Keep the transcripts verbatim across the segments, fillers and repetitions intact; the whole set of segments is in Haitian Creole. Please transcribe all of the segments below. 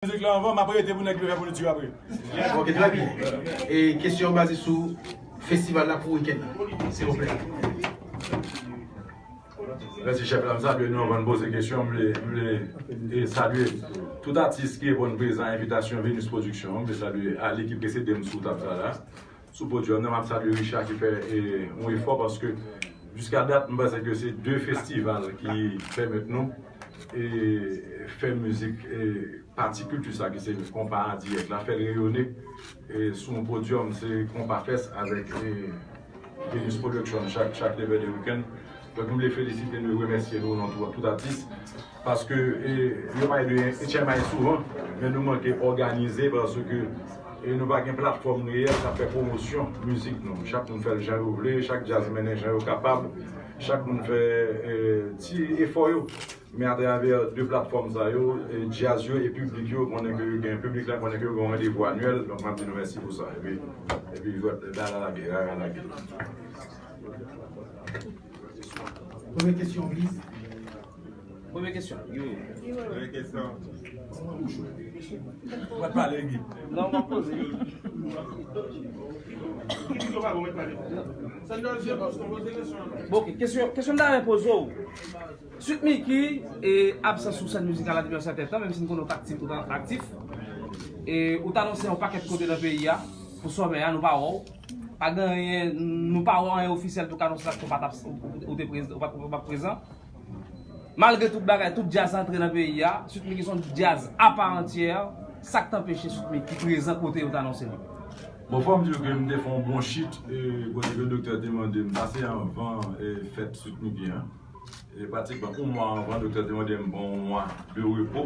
Mizik la anvan, m ap rete pou nèg yo fè politik apre. Ok, trè byen. E kesyon baze sou festival la pou wikenn nan, silvouplè. Mèsi chèf la, m salye nou anvan n poze kesyon, m vle, m vle e, salye tout atis ki reponn prezan envitasyon Venus Production, m vle salye Ali ki presede m sou tab sa la, sou podyòm nan, m ap salye Richard ki fè e, yon efò paske jiska dat m panse ke se de festival ki pèmèt nou e, fè mizik e, pati kilti sa ki se konpa an dirèk la, fè l reyone e, sou yon podyòm, se konpa fès avèk e, Venus Production chak, chak Labor Day weekend. Donk m vle felisite nou e remèsye nou nan tout, tout atis paske e, yo pale de H M I souvan, men nou manke òganize paske e, nou pa gen platfòm reyèl k ap fè pwomosyon mizik nou. Chak moun fè l jan yo vle, chak djaz mennen jan yo kapab, chak moun fè e, ti efò yo. Men atravè de platfòm sa yo, e, djaz yo e piblik yo konnen ke yo gen, piblik la konnen ke yo gen yon randevou anyèl, donk m ap di nou mèsi pou sa. Epi, epi jwèt la lage, rara lage. Premye kesyon, please. Premye kesyon. Premye kesyon. Mwen pale Guy. Non, mwen poze. Bon, ok, kesyon, kesyon m ta renmen poze w. Sweet Micky e absans sou sèn mizikal la depi yon sèten tan, menm si n konnen w t aktif, ou t aktif. E ou t anonse yon pakèt kote nan peyi a pou sòmè a, nou pa wè w. Pa gen anyen, nou pa wè anyen ofisyèl tou k anonse sa ke w pa t ap, ou, ou te prezan, ou pa t, ou pa t prezan. Malgre tout bagay, tout djaz antre nan peyi a, Sweet Micky se yon djaz apa antyè, sa k t anpeche Sweet Micky prezan kote yo t anonse li? Bon, fò m di w ke m te fè yon bon chit, e, kote ke doktè te mande m, sa se anvan e, fèt Sweet Micky an. E pratikman yon mwa anvan, doktè te mande m pran yon mwa de repo.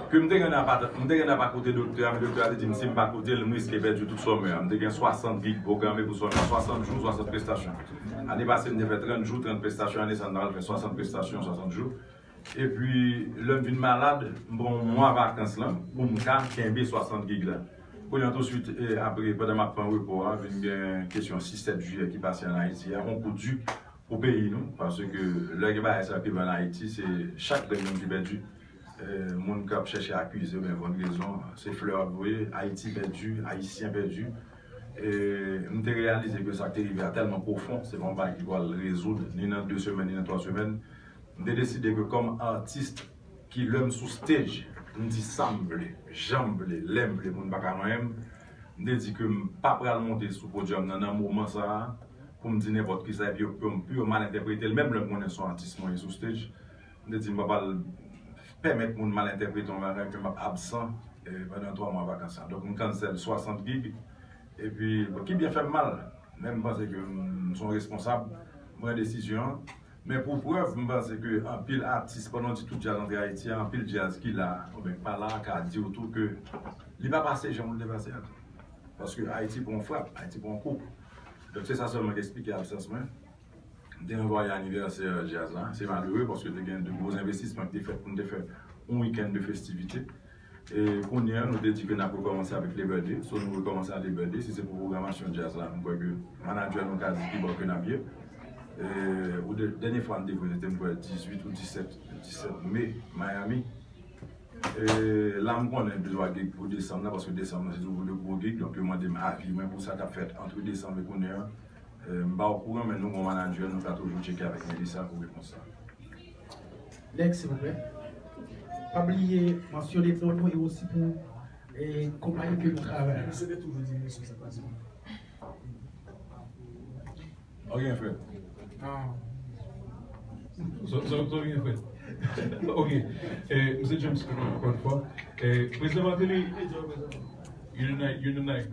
Ke m te gentan pa, m te gentan pa koute doktè a, men doktè a te di m si m pa koute l, m riske pèdi tout sòmè a. M te gen swasant gig pwograme pou sòmè a, swasant jou, swasant prestasyon. Ane pase, m te fè trant jou, trant prestasyon, ane sa a, m ta pral fè swasant prestasyon, swasant jou. Epi, lè m vin malad, m pran yon mwa vakans lan pou m ka kenbe swasant gig la. Kounye a touswit, e, apre, pandan m ap pran repo a, vin gen kesyon sis sèt jiyè ki pase ann Ayiti a, yon kou di pou peyi nou, paske lè gen bagay sa ki rive ann Ayiti, se chak grenn moun ki pèdi. E, moun k ap chèche akize oubyen vann rezon, se flè y ap voye, Ayiti pèdi, Ayisyen pèdi. E, m te reyalize ke sa k te rive a tèlman pwofon, se pa yon bagay ki pral rezoud ni nan de semèn, ni nan twa semèn. M te deside ke kòm atis ki lè m sou stage, m di sa m vle, jan m vle, lè m vle, moun pa ka manyen m. M te di ke m pa pral monte sou podyòm nan nan moman sa a pou m di nenpòt kisa epi yo, yo, yo mal entèprete l, menm lè m konnen se yon atis mwen ye sou stage. M te di m pa pral pèmèt moun mal entèprete yon bagay ke m ap absan e, pandan twa mwa vakans la. Donk m cancel swasant gig. Epi, bon, ki byen fè m mal, men m panse ke m, m se yon responsab, m pran desizyon an. Men pou prèv, m panse ke anpil atis, pandan w di tout djaz antre Ayiti a, anpil djaz ki la, oubyen k pa la, ka di w tou ke li pa pase jan pou l te pase a tou. Paske Ayiti pran yon frap, Ayiti pran yon kou. Donk se sa sèlman k eksplike absans mwen. M te nan vwaye anivèsè djaz la. Se malere paske te gen de gwo envestisman ki te fèt pou n te fè yon wikenn de festivite. E kounye a, nou te di ke n ap rekòmanse avèk Labor Day. So, nou rekòmanse a Labor Day. Si se pou pwogramasyon djaz la, m kwè ke manadjè nou ka di pi bon ke n ap ye. E, ou de, dènye fwa n te jwe, se te, m kwè, dizuit ou disèt, disèt me, Miami. E, la, m konnen de twa gig pou desanm nan, paske desanm nan, se toujou de gwo gig. Donk, yo mande m avi mwen pou sa k ap fèt antre desanm e kounye a. E, m pa okouran, men nou gon manadjè, nou ka toujou tcheke avèk Melissa pou repons sa. Next, silvouplè. Pa bliye mansyone non nou e osi pou e, konpayi ke nou travay. Ok, frè. So, so, so, ok, frè. Ok. E, Misye James, ankò yon fwa. E, Prezidan Martelly, Unite, Unite.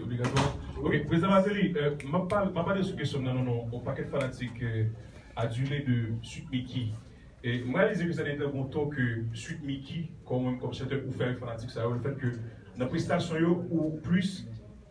Obligatwa. Ok, Prezidan Martelly, e, m ap pale, m ap pale sou kesyon nan non, non, yon pakèt fanatik e, adile de Sweet Micky. E m reyalize ke sa te trè kontan ke Sweet Micky, kòm, kòm chantè, ou fè avèk fanatik sa yo, lefèt ke nan prestasyon yo, ou plis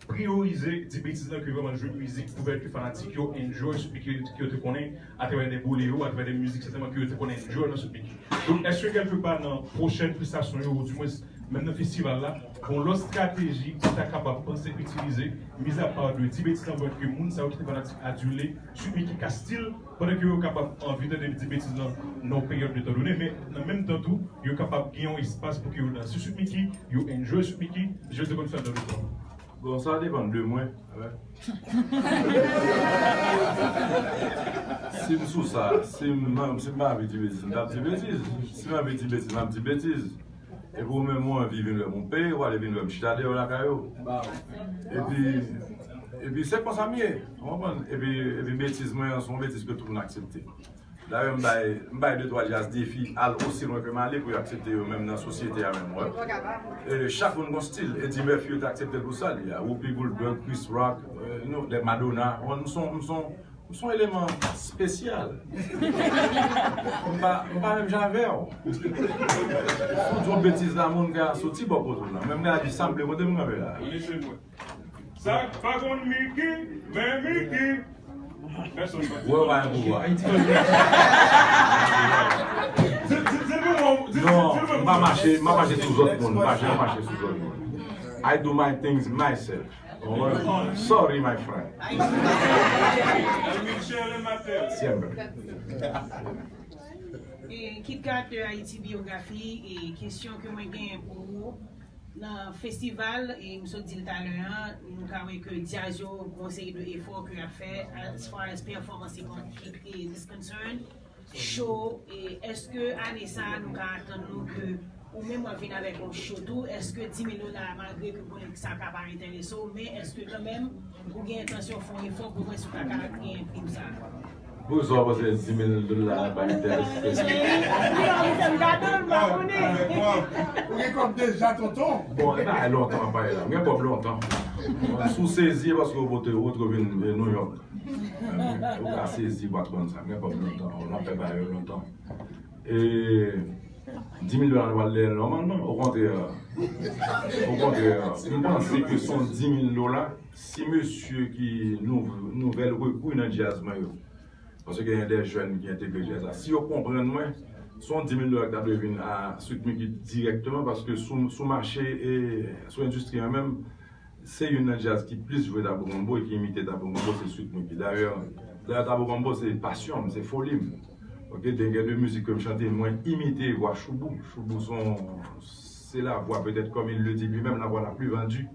priyorize Di Betiz lan ke vrèman jwe mizik pou fè ke fanatik yo enjoy Sweet Micky ke yo te konnen atravè de bolewo, atravè de mizik sètènman ke yo te konnen enjoy nan Sweet Micky. Donk, èske kèlkepa nan pwochèn prestasyon yo, oudimwens menm nan festival la, gon lòt estrateji ki ta kapab panse itilize, mizapa de Di Betiz lan pou ke moun sa yo ki te fanatik adile Sweet Micky ka still, pandan ke yo kapab anvi tande Di Betiz lan nan yon peryòd de tan done, men nan menm tan tou, yo kapab gen yon espas pou ke yo danse Sweet Micky, yo enjoy Sweet Micky, jan yo te konn fè l nan letan. Bon, sa depann de mwen. Si m sou sa, si m, si m pa anvi di betiz, m t ap di betiz. Si m anvi di betiz, m ap di betiz. Epi ou menm ou anvi vin wè m, ou peye, ou ale vin wè m chita deyò lakay ou. Epi, epi se konsa m ye, ou konprann? Epi, epi betiz mwen an, se yon betiz ke tout moun aksepte. Dayè, m bay, m bay de twa djaz defi, al osi lwen ke m ale pou yo aksepte yo menm nan sosyete a menm, wè. E chak moun gon stil, Eddie Murphy yo te aksepte l pou sa li a, Whoopi Goldberg, Chris Rock, euh, you know, de Madonna, m son, m son, m son eleman espesyal. M pa, m pa menm jan avè w. Sou di yon betiz la, moun ka soti bò kote w nan. Men m ka di sa m vle kote m kanpe la. Sa k pa konn Micky, men Micky. Pèsonn pa di. Wè, w pa gen pouvwa. Non, m pa mache, m pa mache sou zòt moun, m pa janm mache sou zòt moun. I do my things myself. Sorry, my friend. Siempre. E, Kit Kat de Haïti Biographie, e kesyon ke mwen genyen pou ou, nan festival, e m sot di l talè an, nou ka wè ke djaz yo gon seri de efò ke y ap fè as far as performance e, e is concerned. Show, e èske ane sa a nou ka atann nou ke ou menm w ap vin avèk yon show tou? Èske di mil dola a, malgre ke m konnen sa ka pa enterese w, men èske kanmenm ou gen entansyon fè yon efò pou wè si w ta ka gen prim sa a? Poukisa w panse di mil dola a pa enterese? Ou gen kòb deja, tonton? Bon, e bagay lontan an pale la. M gen kòb lontan. Si w sezi, e paske w pote wot, ou vin New York. Ou ka sezi, ou pa t konn sa. M gen kòb lontan. M ap fè bagay yo lontan. E di mil dola nou pral dèyè l nòmalman. Okontrè, okontrè, m panse ke se yon di mil dola, si mesye ki nou, nouvèl rekri nan djaz mwen yo, paske gen de jèn ki entegre djaz la, si yo konprann mwen, se yon di mil dola ki ta dwe vin a Sweet Micky dirèkteman, paske sou, sou mache, e sou endistri an menm, se youn nan djaz ki plis jwe Tabou Mambo e ki imite Tabou Mambo, se Sweet Micky. Dayè, dayè Tabou Mambo se pasyon m, se foli m. Ok, gen de mizik ke m chante, mwen imite vwa Shoubou. Shoubou se yon, se la voix, peut-être comme il le dit lui-même, la voix la plus vendue,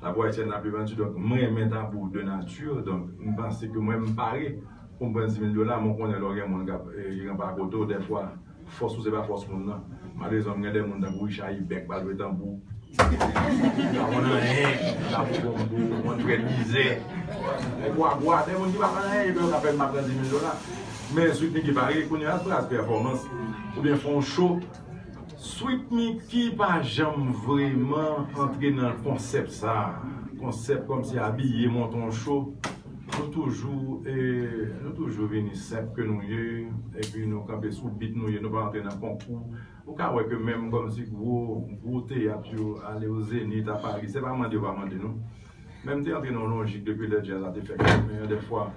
la voix haïtienne la plus vendue. Donk, mwen renmen Tabou de nature. Donk, m panse ke mwen, m pare pou m pran di mil dola, men w konnen lè w gen moun k ap, e, ki ranpe akote w, dèfwa, fòs ou se pa fòs moun nan. Malerezman, m gen de moun tankou Richard Ibèk, pa jwe tanbou. Pa konn anyen, Tabou Mambo, moun frè mizè. Nèg bwa bwa, de moun ki pa konn anyen, epi yo ka fè m pa pran di mil dola. Men Sweet Micky pare, kounye a, se pèfòmans, oubyen fè yon show. Sweet Micky pa janm vrèman antre nan konsèp sa. Konsèp kòmsi abiye, monte yon show. Nou toujou, e, nou toujou vini senp ke nou ye, epi nou kanpe sou beat nou ye, nou pa antre nan konkou. Ou ka wè ke menm kòmsi gwo, gwo teyat yo ale o Zenith, a Paris, se pa mande yo pa mande nou. Men m te antre nan yon lojik depi lè djaz la te fèk fèt, men dèfwa,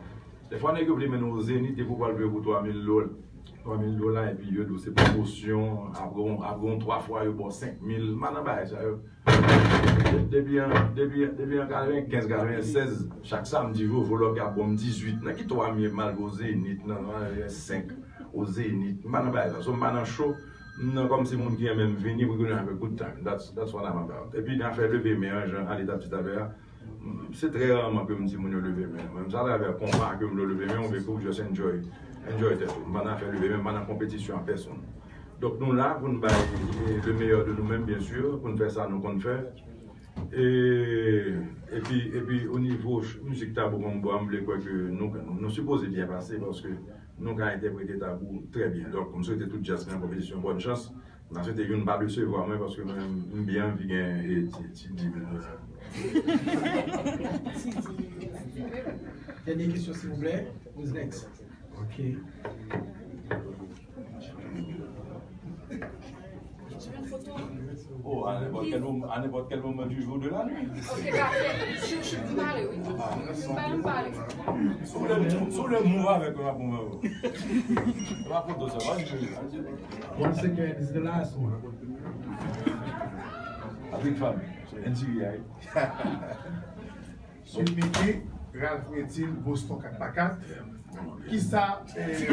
dèfwa nèg yo vle mennen w o Zenith, epi w pral jwe pou twa mil dola, twa mil dola, epi yo di w se pwomosyon, apre yon, apre yon twa fwa yo ba w senk mil, m pa nan bagay sa yo. Depi an, depi, depi an katrevenkenz, katrevennsèz, chak samdi Jojo Lòk ap ba m dizuit. Nan ki twa m ye m al o Zenith, nan, nan senk o Zenith. M pa nan bagay sa. So, m pa nan show. M nan kòmsi moun ki renmen m vini pou ke nou have a good time. That's, that's what I'm about. Epi nan afè leve men an, jan Ale t ap di talè a, se trè raman ke m di moun yo leve men. Menm sa atravè konpa ke m vle w leve men, ou vle ke w just enjoy, enjoy tèt ou. M pa nan afè leve men, m pa nan konpetisyon ak pèsonn. Donk nou la pou n bay, e, le meilleur de nou menm, byen si, pou n fè sa nou konn fè. E, epi, epi o nivo ch-, mizik Tabou Mambo a, m vle kwè ke nou, nou, nou sipoze byen pase, paske nou ka entèprete Tabou trè byen. Donk, m swete tout djaz ki nan konpetisyon bòn chans. M ta swete youn pa desevwa mwen, paske mwen, m byen anvi gen, e, ti, ti di mil dola. Dènye kesyon, silvouplè. Who's next? Ok. Oh, à n'importe quel moment, à n'importe quel moment du jour, de la nuit. Ok, parfait. Je, je peux parler, oui. Ah, m pale, m pale. Si w vle, si w vle move avèk mwen, m ap move avè w. M ap foto sa, pa di. One second, this is the last one. A big fan. N T V, right? Sweet Micky, Ralph Metil, Boston kat pa kat. Kisa, eh,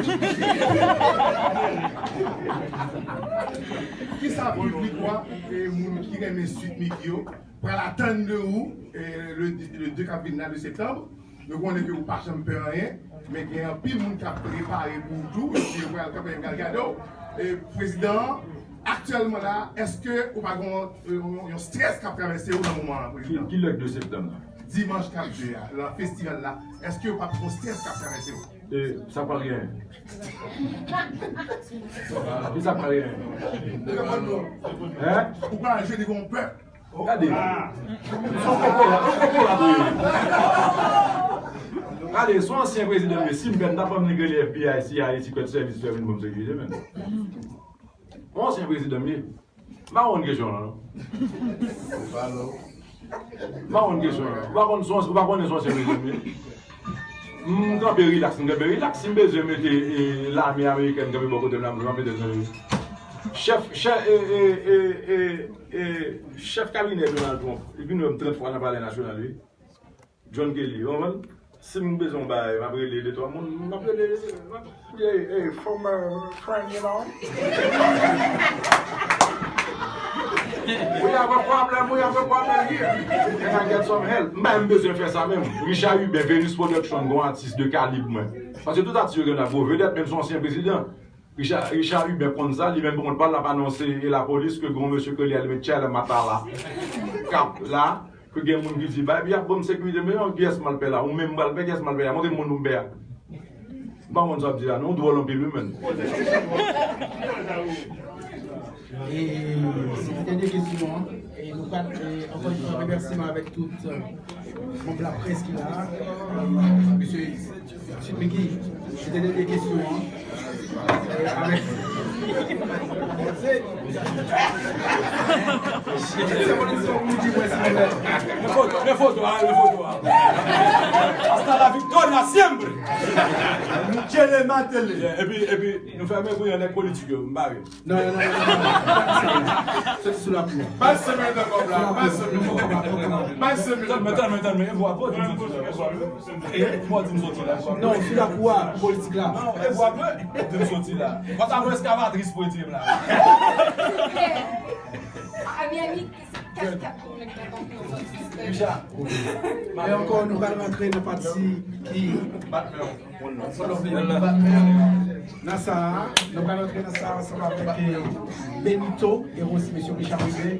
kisa piblik ou a, eh, moun ki renmen Sweet Micky yo, pral atann de ou, eh, le, le de k ap vin la, de septanm? Nou konnen ke ou pa janm pè anyen, men gen anpil moun k ap prepare pou ou tou, epi yo pral kanpe, yo pral gade w. Eh, prezidan an, aktyèlman la, èske ou pa gen yon, yon, yon strès k ap travèse ou nan moman an, prezidan? Ki, ki lè de septanm la? Dimanch k ap vini a, nan festival la, èske w p ap gon strès k ap travèse w? E, sa pral genyen. Ki sa pral genyen? Hein? Ou pral jwe devan yon pèp. Gade. Se yon kokorat, yon kokorat wi. Gade, se yon ansyen prezidan m ye. Si m pè, m ta pran m nèg rele F B I, C I A, Secret Service, fè vin ban m sekirite, menm. Yon ansyen prezidan m ye. M pa konn kesyon an, non. M pa konn kesyon an. Ou pa konn sou, ou pa konnen sou ansyen prezidan m ye. M kanpe rilaks, m kanpe rilaks. Si m bezwen mete, e, lame amerikèn kanpe bò kote m la, m kanpe tèt mwen. Chèf, chèf, e, e, e, e, e, chèf kabinè Donald Trump, li vin wè m trant fwa nan Palè Nasyonal, wi. John Kelly, ou konprann? Si m bezwen yon bagay, m ap rele de twa moun, m ap rele, m ap, hey, hey, former friend, you know? We have a problem, we have a problem here. Can I get some help? M pa menm bezwen fè sa menm. Richard Hubert, Venus Production, gon atis de kalib mwen. Paske tout atis yo gen nan gwo vedèt, menm si yon ansyen prezidan. Richard, Richard Hubert konn sa, li menm kont pa l, l ap anonse e lapolis ke gen yon mesye ke li al met Chèlè Matala k ap la, ke gen moun ki di, "Bay, y ap ban m sekirite, men non, kiyès m al pè la? Ou menm m pral pè, kiyès m al pè la? Montre m moun pou m pè a." M pa konn sa w ap di la, non, ou dwòl anpil, wi, menn. E se te dènye kesyon an. E nou pral, e, ankò yon fwa, remèsiman avèk tout, e, manm laprès ki la. Mesye Sweet Micky, se te dènye kesyon an. E, avèk. Se moun ki di mwen, silvouplè. Le foto, le foto, ah, le foto, ah. Hasta la victoria siempre. Michele Martelly. Yeah, epi, epi, nou fèmen pou yon nèg politik yo, m bare. Non, non, non, non, non. Soti sou lakou a. Bay senk mil nan kòb la, bay senk mil. Bay senk mil. Tann mwen, tann mwen, tann mwen. E vwa pou di m soti la. E vwa pou di m soti la. Non, sou lakou a, politik la. Non, e vwa pou di m soti la. Konsa pou eskavatris pou ete m la. A Miami, se kat kat pou nèg la konfyans. Richard. E ankò, nou pral rantre nan pati ki Nan sa a, nou pral antre nan sa a ansanm avèk, eh, Benito e osi mesye Richard Rivet.